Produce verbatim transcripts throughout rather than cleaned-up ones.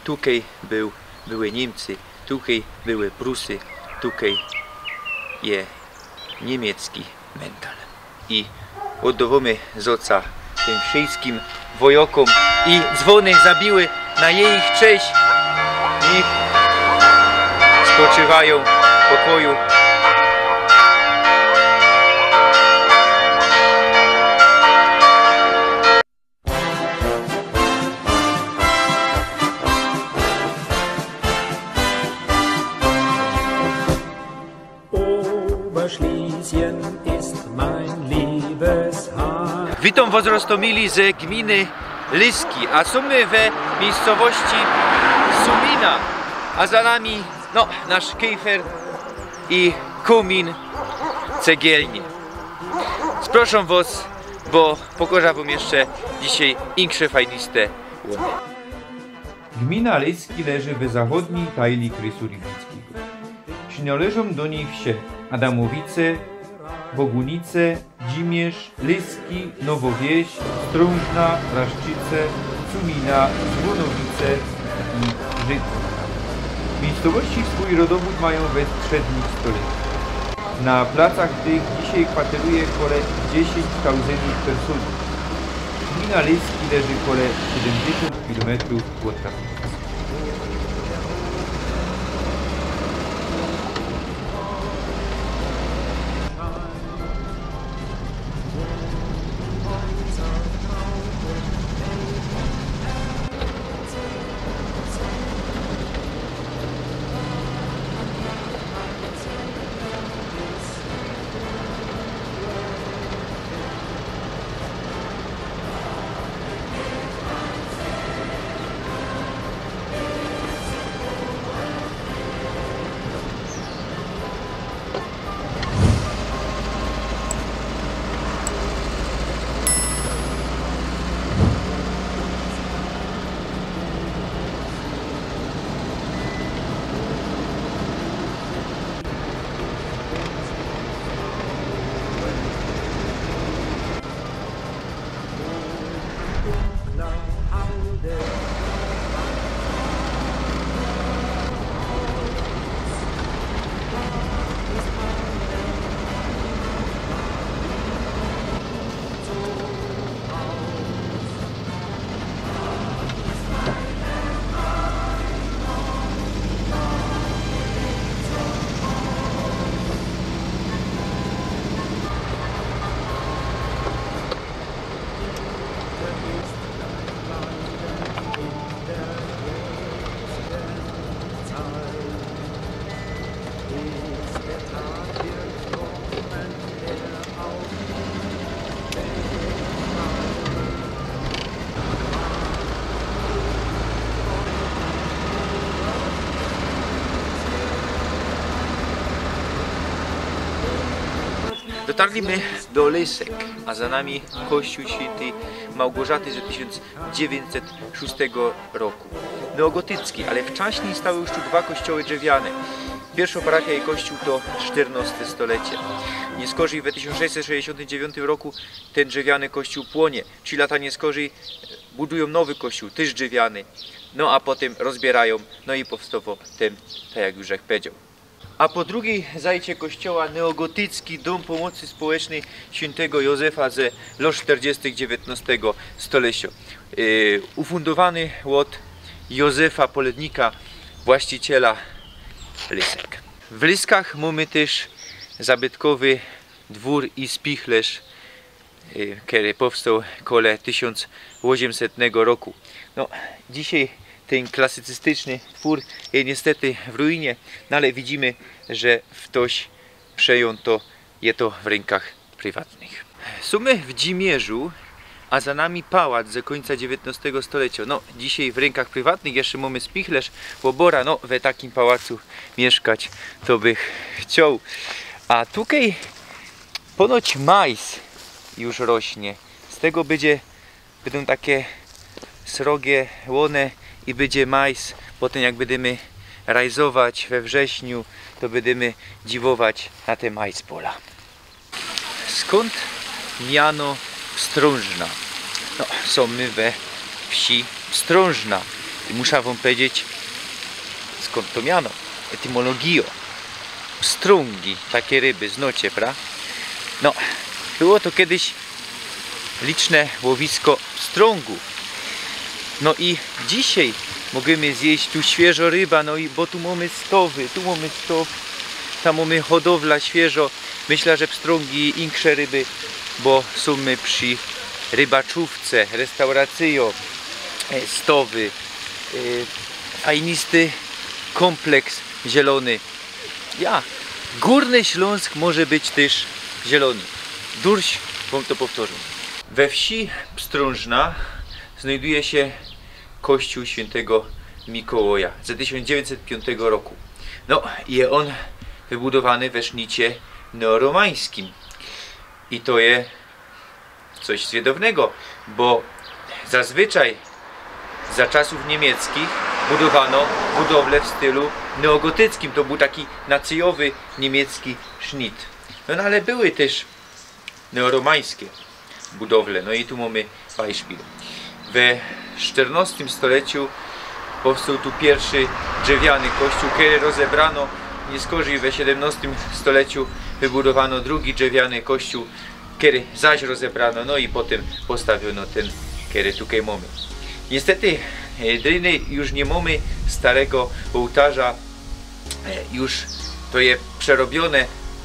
Tukej bōł, były Niymcy, tukej były Prusy, tukej je niymiecki mental. I ôddŏwōmy zŏca tym wszyjskim wojŏkōm i dzwōny zabiły na jejich cześć. Niych spoczywajōm w pokoju. Oberschlesien ist mein Liebesheim. Witōm wŏs, roztōmili, ze gminy Lyski, a sōm my we miejscowości Sumina, a za nami, no, nasz kejfer i kōmin cegielnie. Sprŏszōm wŏs, bo pokŏżã wōm jeszcze dzisiej insze fajniste łōny. Gmina Lyski leży we zachōdnij tajli Krysu Rybnickigo. Przinŏleżōm do nij wsie Adamowice, Bogunice, Dzimierz, Lyski, Nowŏ Wieś, Strōnżna, Raszczyce, Sumina, Zwōnowice i Żydno. Miejscowości swōj rodowōd majōm we strzednich stolecjach. Na placach tych dzisiej kwateruje kole dziesiyńć tauzyndōw personōw. Gmina Lyski leży kole siedymdziesiōnt kilometrōw ôd Katowic. Dotarli my do Lysek, a za nami kościōł świyntij Małgorzaty ze tysiōnc dziewiyńćset szōstego roku. Neogotycki, ale wczaśnij stały już tu dwa kościoły drzewiane. Piyrszŏ parafia i kościōł to sztyrnŏste stolecie. Niyskorzij we tysiōnc sześćset sześćdziesiōntym dziewiōntym roku tyn drzewiany kościoł płonie. Trzi lata niyskorzij, e, budujōm nowy kościoł, tyż drzewiany. No a potym rozbiyrajōm, no i powstŏwŏ tyn, tak jak już żech powiedzioł. A po drugij zajcie kościoła neogotycki dōm pōmocy społecznyj świyntego Józefa ze lŏt sztyrdziestych dziewiętnostego stolecia. Yy, ufundowany ôd Józefa Polednika, właściciela Lysek. W Lyskach mōmy tyż zabytkowy dwōr i spichlerz, y, kery powstoł kole tysiōnc ôziymsetnego roku. No, dzisiej tyn klasycystyczny twōr je niystety w ruinie, no ale widzimy, że ftoś przejął to, je to w rynkach prywatnych. Sōm my w Dzimierzu, a za nami pałac ze kōńca dziewiętnostego stolecia. No, dzisiej w rynkach prywatnych, jeszcze mōmy spichlerz, ôbŏra, no, we takim pałacu miyszkać to bych chcioł. A tukej ponoć majs już rośnie. Z tego bydzie, bydōm take srogie łōne i bydzie majs. Potym jak bydymy rajzować we wrześniu, to bydymy dziwować na te majspola. Skōnd miano Pstrōnżna? No, sōm my we wsi Pstrōnżna. Musza wōm pedzieć, skōnd to miano, etymologijo. Pstrōngi, takie ryby, znocie, pra? No, było to kedyś liczne łowisko pstrōngōw. No i dzisiej możymy zjeść tu świyżo ryba, no i bo tu mōmy stowy, tu mōmy stow, tam mōmy hodowla świyżo. Myśla, że pstrōngi i inksze ryby, bo sōm my przi rybaczōwce, restauracyjo, e, stowy, e, fajnisty kōmpleks zielōny. Ja, Gōrny Ślōnsk może być tyż zielōny. Durś wōm to powtōrził. We wsi Pstrōnżna znajduje sie kościōł świyntego Mikołaja ze tysiōnc dziewiyńćset piōntego roku. No, je ôn wybudowany we sznicie neoromańskim. I to je coś zwiydownego, bo zazwyczaj za czasōw niymiecczich budowano budowle w stylu neogotyckim. To bōł taki nacyjowy niymiecki sznit. No, no ale były tyż neoromańske budowle. No i tu mōmy bajszpil. We sztyrnostym stoleciu powstōł tu piyrszy drzewiany kościōł, kery rozebrano. Niy skorzyj we siedymnostym stoleciu wybudowano drugi drzewiany kościōł, kery zaś rozebrano, no i potym postawiono tyn, kery tukej mōmy. Niystety, e, dryny już niy mōmy starego ôłtarza, e, już to je przerobiōne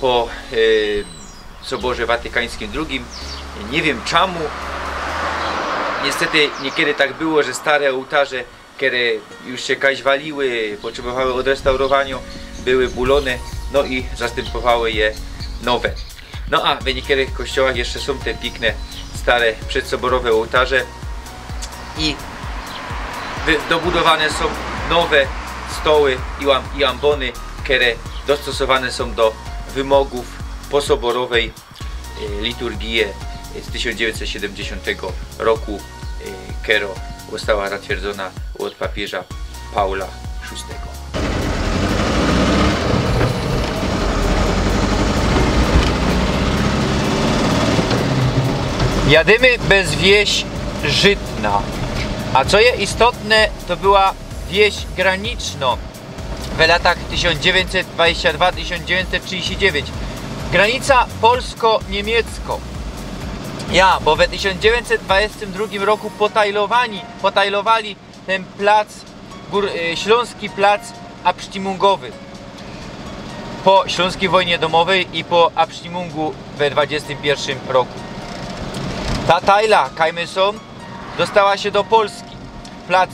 po, e, Soborze Watykańskim drugim. Niy wiym czymu. Niystety niykery tak było, że stare ôłtarze, kere już sie kaś waliły, potrzebōwały ôdrestaurowaniŏ, były bulōne, no i zastympowała je nowe. No a w niykerych kościołach jeszcze sōm te piykne, stare, przedsoborowe ôłtarze i wy-, dobudowane sōm nowe stoły i ôm-, i ômbōny, kere dostosowane sōm do wymogōw posoborowej e, liturgije z tysiōnc dziewiyńćset siedymdziesiōntego roku, e, kero ôstała zatwierdzōna ôd papiyża Paula szōstego. Jadymy bez wieś Żytna. A co je istotne, to była wieś granicznŏ. W latach tysiōnc dziewiyńćset dwadzieścia dwa, tysiōnc dziewiyńćset trzidziści dziewięć. Granica polsko-niymieckŏ. Ja, bo we tysiōnc dziewiyńćset dwadzieścia drugi roku potajlowani, potajlowali tyn plac, gór-, e, ślōnski plac abstimmungōwy. Po ślōnskij wojnie dōmowyj i po abstimmungu we dwadzieścia piyrszym roku. Ta tajla, kaj my sōm, dostała sie do Polski. Plac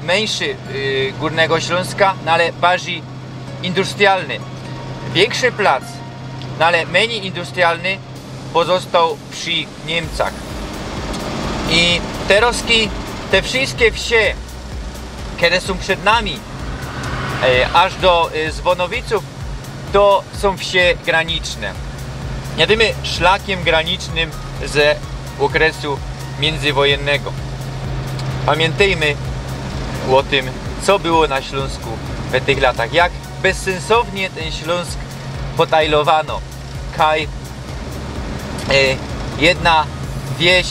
myńszy, y, Gōrnego Ślōnska, no ale barzij industrialny. Wiynkszi plac, no ale mynij industrialny, pozostoł przi Niymcach. I terŏzki te wszyjske wsie, kere sōm przed nami, e, aż do, e, Zwōnowicōw, to sōm wsie graniczne. Jadymy szlakiym granicznym ze ôkresu miyndzywojennego. Pamiyntejmy ô tym, co było na Ślōnsku we tych latach. Jak bezsynsownie tyn Ślōnsk potajlowano. Kaj, e, jedna wieś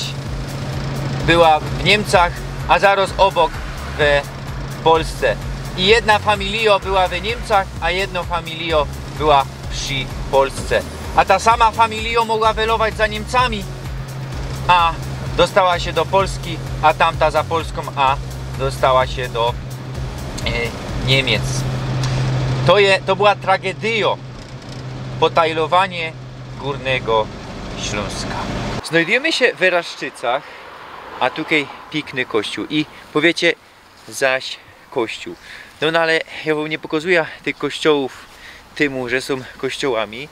była w Niymcach, a zarŏz ôbok we Polsce. I jedna familijŏ była we Niymcach, a jedno familijŏ była przi Polsce. A ta sama familijŏ mogła welować za Niymcami, a dostała sie do Polski, a tamta za Polskōm, a dostała sie do, e, Niymiec. To je, to była tragedijŏ, potajlowanie Gōrnego Ślōnska. Znajdujymy sie we Raszczycach, a tukej piykny kościōł. I powiycie, zaś kościōł. No, no ale jŏ wōm niy pokazujã tych kościołōw tymu, że sōm kościołami,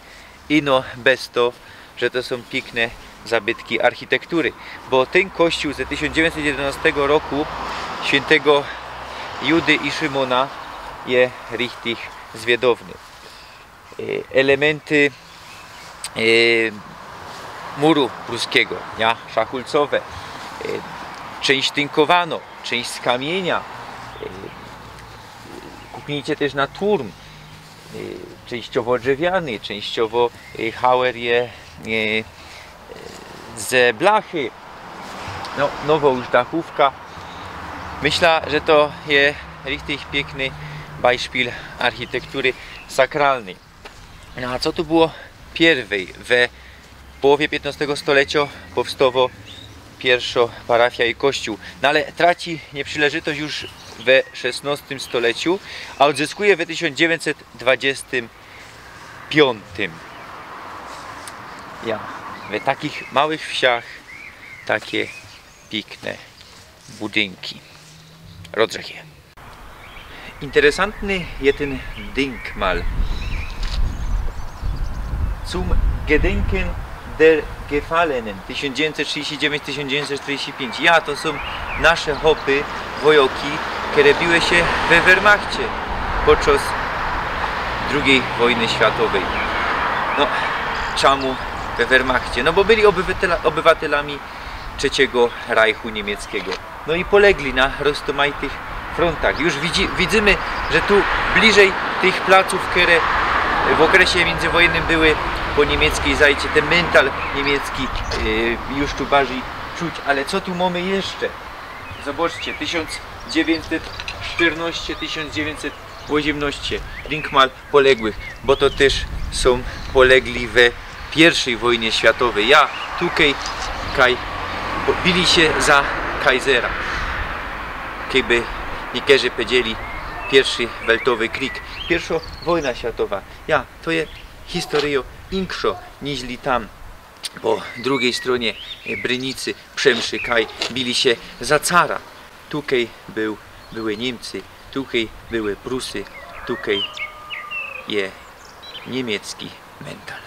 ino bez to, że to sōm piykne zabytki architektury. Bo tyn kościoł ze tysiōnc dziewiyńćset jedynŏstego roku świyntego Judy i Szymōna je richtig zwiydowny. E, elementy, e, muru pruskigo, ja, szachulcowe, e, czynść tynkowano, czynść z kamiynia, e, kuknijcie tyż na turm, e, czynściowo drzewiany, czynściowo, e, hauer je, e, ze blachy. No, nowŏ już dachōwka. Myślã, że to je richtig piykny Beispiel architektury sakralnyj. No a co tu było piyrwyj? We połowie piytnostego stoleciŏ powstŏwŏ piyrszŏ parafijŏ i kościōł. No ale traci nieprzilŏżytość już we szesnostym stoleciu, a ôdzyskuje we tysiōnc dziewiyńćset dwadziestym piōntym. Ja, we takich małych wsiach takie piykne budynki. Rodrzech je. Interesantny je tyn Denkmal. Zum Gedenken der Gefallenen tysiōnc dziewiyńćset trzidziści dziewięć, tysiōnc dziewiyńćset czterdzieści pięć. Ja, to sōm nasze chopy, wojoki, kere biły sie we Wehrmachcie podczas drugij wojny światowyj. No, czamu we Wehrmachcie? No bo byli ôbywatela-, ôbywatelami trzeciego Rajchu niemieckigo. No i polegli na roztōmajtych frontach. Już widzi-, widzymy, że tu bliżyj tych placōw, kere w ôkresie miyndzywojennym były po niemieckij zajcie, tyn mental niemiecki, e, już tu bardzij czuć. Ale co tu mōmy jeszcze? Zobaczcie, tysiōnc dziewiyńćset sztyrnŏście, tysiōnc dziewiyńćset ôziymnŏście. Denkmal poległych, bo to tyż sōm polegli we piyrszej wojnie światowyj. Ja, tukej, kaj, bo bili sie za Kaisera. Kej by niykerzy pedzieli piyrszy weltowy krik. Piyrszŏ wojna światowa. Ja, to je historyjŏ inkszŏ niźli tam. Po drugij strōnie, e, Brynicy, Przemszy, kaj bili sie za cara. Tukej bōł, były Niymcy, tukej były Prusy, tukej je niymiecki mental.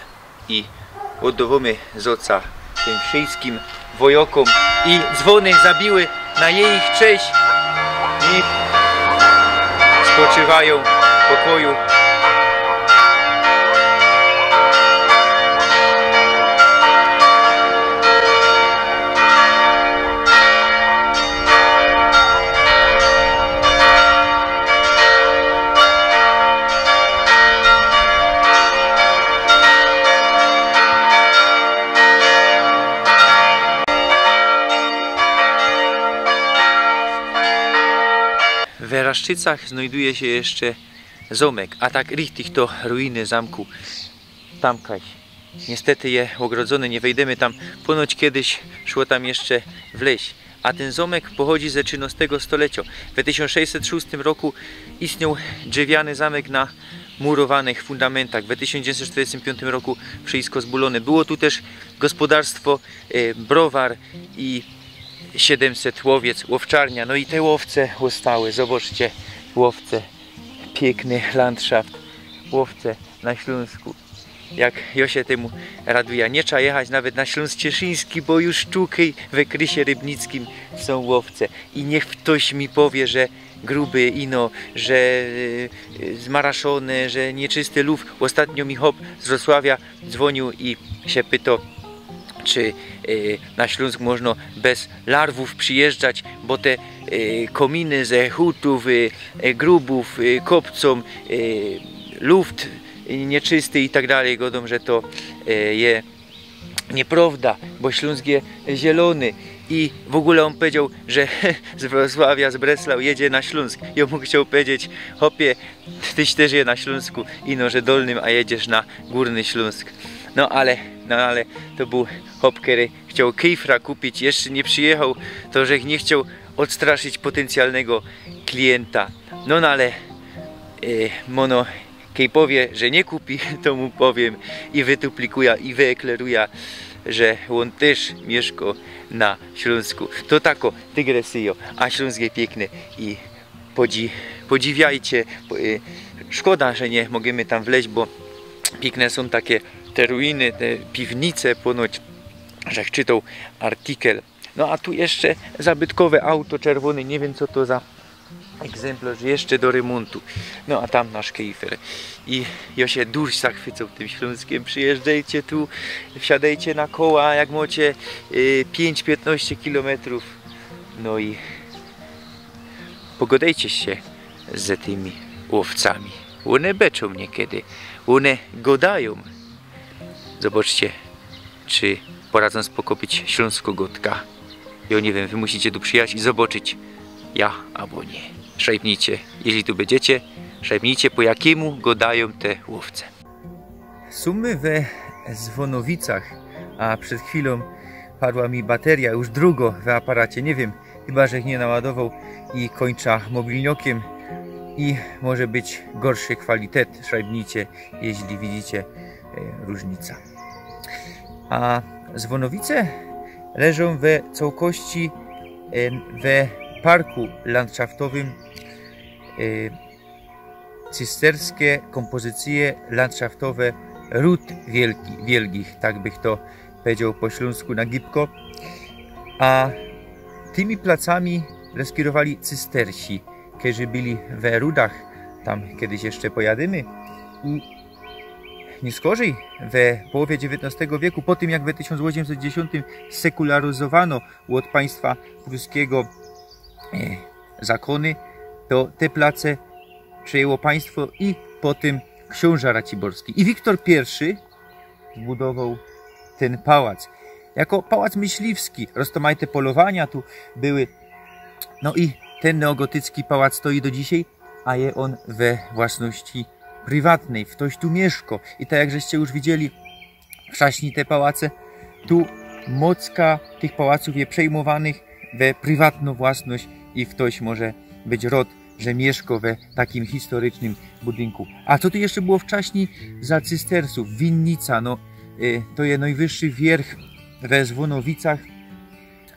I ôddŏwōmy zŏca tym wszyjskim wojokōm i dzwōny zabiły na jejich cześć. Niych spoczywajōm w pokoju. We Raszczycach znajduje sie jeszcze zōmek, a tak richtig to ruiny zōmku. Tamkaś. Niystety je ôgrodzōny, niy wejdymy tam. Ponoć kejsik szło tam jeszcze wlezć. A tyn zōmek pochodzi ze trzynŏstego stoleciŏ. We tysiōnc sześćset szōstym roku istniōł drzewiany zōmek na murowanych fundamentach. We tysiōnc dziewiyńćset sztyrdziestym piōntym roku wszyjsko zbulōne. Było tu tyż gospodarstwo, e, browar i siedymset ôwiec, ôwczarnia. No i te ôwce ôstały. Zobaczcie, ôwce. Piykny landszaft. Ôwce na Ślōnsku. Jak jŏ sie tymu raduja. Niy trzeba jechać nawet na Ślōnsk Cieszyński, bo już tukej we Krysie Rybnickim sōm ôwce. I niych ftoś mi powie, że gruby ino, że, e, zmaraszōny, że niyczysty lōw. Ôstatnio mi chop z Wrocławia dzwōniōł i sie pytŏ, czy, e, na Ślōnsk możno bez larwōw przijyżdżać, bo te, e, kōminy ze hutōw, e, e, grubōw, e, kopcōm, e, luft, e, niyczysty i tak dalij. Godōm, że to, e, je niyprŏwda, bo Ślōnsk je zielōny. I w ogōle ôn powiedzioł, że z Wrocławia, z Breslau jedzie na Ślōnsk. I jŏ mu chcioł powiedzieć: „Chopie, tyś tyż je na Ślōnsku, ino że Dolnym, a jedziesz na Gōrny Ślōnsk”. No ale, no ale to bōł chop, kery chcioł kejfra kupić, jeszcze niy przijechał, to żech niy chcioł ôdstraszyć potencjalnego klienta. No, no ale, e, mono, kej powie, że niy kupi, to mu powiym i wytuplikuja, i wyekleruja, że ôn tyż miyszko na Ślōnsku. To tako, dygresyjŏ, a Ślōnsk je piykny i podzi-, podziwiajcie. Po-, e, szkoda, że niy możymy tam wleźć, bo piykne sōm take te ruiny, te piwnice, ponoć żech czytoł artikel. No a tu jeszcze zabytkowe auto czerwōne, niy wiym, co to za egzemplŏrz, jeszcze do remōntu. No a tam nasz kejfer. I jŏ sie duś zachwycoł tym Ślōnskym. Przijyżdżejcie tu, wsiadejcie na koła, jak mocie, y, pięć piętnaście kilometrōw. No i pogodejcie sie ze tymi ôwcami. Ône beczōm niykydy, ône godajōm. Zobaczcie, czy poradzōm spokopić ślōnskŏ godka. Jŏ niy wiym, wy musicie tu przijechać i zobaczyć, Ja abo niy. Szajbnijcie, jeźli tu bydziecie, szajbnijcie, po jakiymu godajōm te łowce. Sōm my we Zwōnowicach, a przed chwilōm padła mi bateryjo, już drugo w aparacie, niy wiym, chyba żech niy naładowoł i kōńcza mobilniokym i może być gorszy kwalitet, szajbnijcie, jeźli widzicie, e, rōżnica. A Zwōnowice leżōm we cołkości, e, we parku landszaftowym, e, cysterskie kōmpozycyje landszaftowe Rud Wielki-, Wielgich, tak bych to powiedzioł po ślōnsku na gibko. A tymi placami leskirowali cystersi, kerzy byli we Rudach, tam kedyś jeszcze pojadymy. I niy skorzyj we połowie dziewiyntnostego wieku, po tym jak we tysiōnc ôziymset dziesiōntym sekularyzowano ôd państwa pruskigo, e, zakōny, to te place przejmywało państwo i po tym ksiōnża raciborski. I Wiktor Piyrszy zbudowoł tyn pałac. Jako pałac myśliwski, roztōmajte polowania tu były. No i tyn neogotycki pałac stoi do dzisiej, a je ôn we własności prywatnyj. Ftoś tu miyszko. I tak jak żeście już widzieli, wczaśnij te pałace, tu mocka tych pałacōw je przejmowanych we prywatnõ własność i ftoś może być rod, że miyszko we takim historycznym budynku. A co tu jeszcze było wczaśnij za cystersōw? Winnica, no, y, to je nojwyższy wierch we Zwōnowicach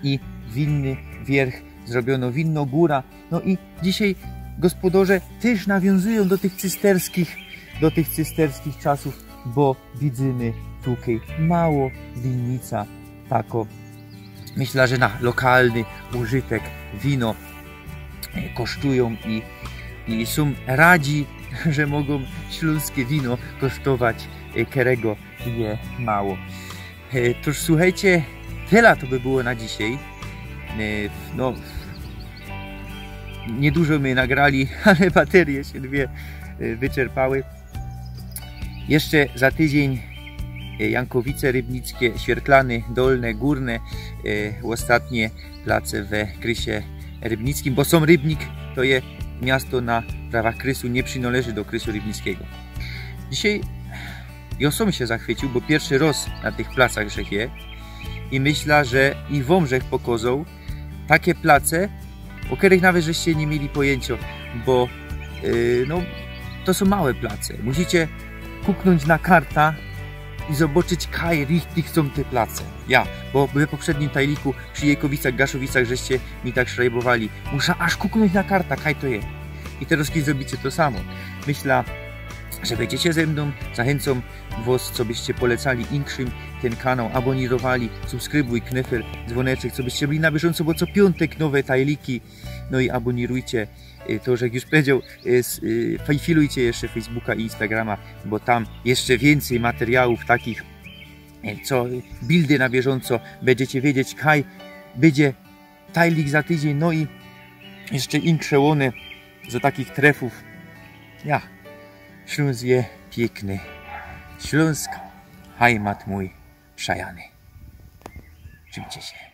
i winny wierch zrobiono, winno góra. No i dzisiej gospodarze tyż nawiōnzujōm do tych cysterskich, do tych cysterskich czasōw, bo widzymy tukej mało winnica tako. Myśla, że na lokalny użytek wino, e, kosztujōm i, i sōm radzi, że mogōm ślōnskie wino kosztować, e, kerego je mało. E, toż słuchejcie, tela to by było na dzisiej. E, no, niydużo my nagrali, ale baterie sie dwie, e, wyczerpały. Jeszcze za tydziyń, e, Jankowice Rybnickie, Świerklany, Dolne, Górne, e, ôstatnie place we krysie rybnickim, bo sōm Rybnik to je miasto na prawach krysu, niy przinŏleży do krysu rybnickigo. Dzisiej jŏ sōm sie zachwyciōł, bo piyrszy rŏz na tych placach żech je i myśla, że i wōm żech pokŏzoł take place, ô kerych nawet żeście niy mieli pojyńciŏ, bo, yy, no, to sōm małe place. Musicie kuknōńć na karta i zobaczyć, kaj richtig sōm te place. Ja, bo we poprzednim tajliku przi Jejkowicach, Gaszowicach żeście mi tak szrajbowali. Musza aż kuknōńć na karta, kaj to je. I terŏz, kej zrobicie to samo, myśla, że bydziecie ze mnōm, zachynczōm wŏs, co byście polecali inkszym tyn kanał, abōnirowali, subskrybuj, knyfel, dzwōneczek, co byście byli na bieżōnco, bo co piōntek nowe tajliki. No i abōnirujcie, y, to żech już powiedzioł, y, s-, y, fejfilujcie jeszcze Facebooka i Instagrama, bo tam jeszcze wiyncyj materiałōw takich, y, co, y, bildy na bieżōnco, bydziecie wiedzieć, kaj bydzie tajlik za tydziyń, no i jeszcze inksze ône ze takich trefōw. Ja, Ślōnsk je piykny. Ślōnsk, hajmat mōj przajany. Trzimcie sie.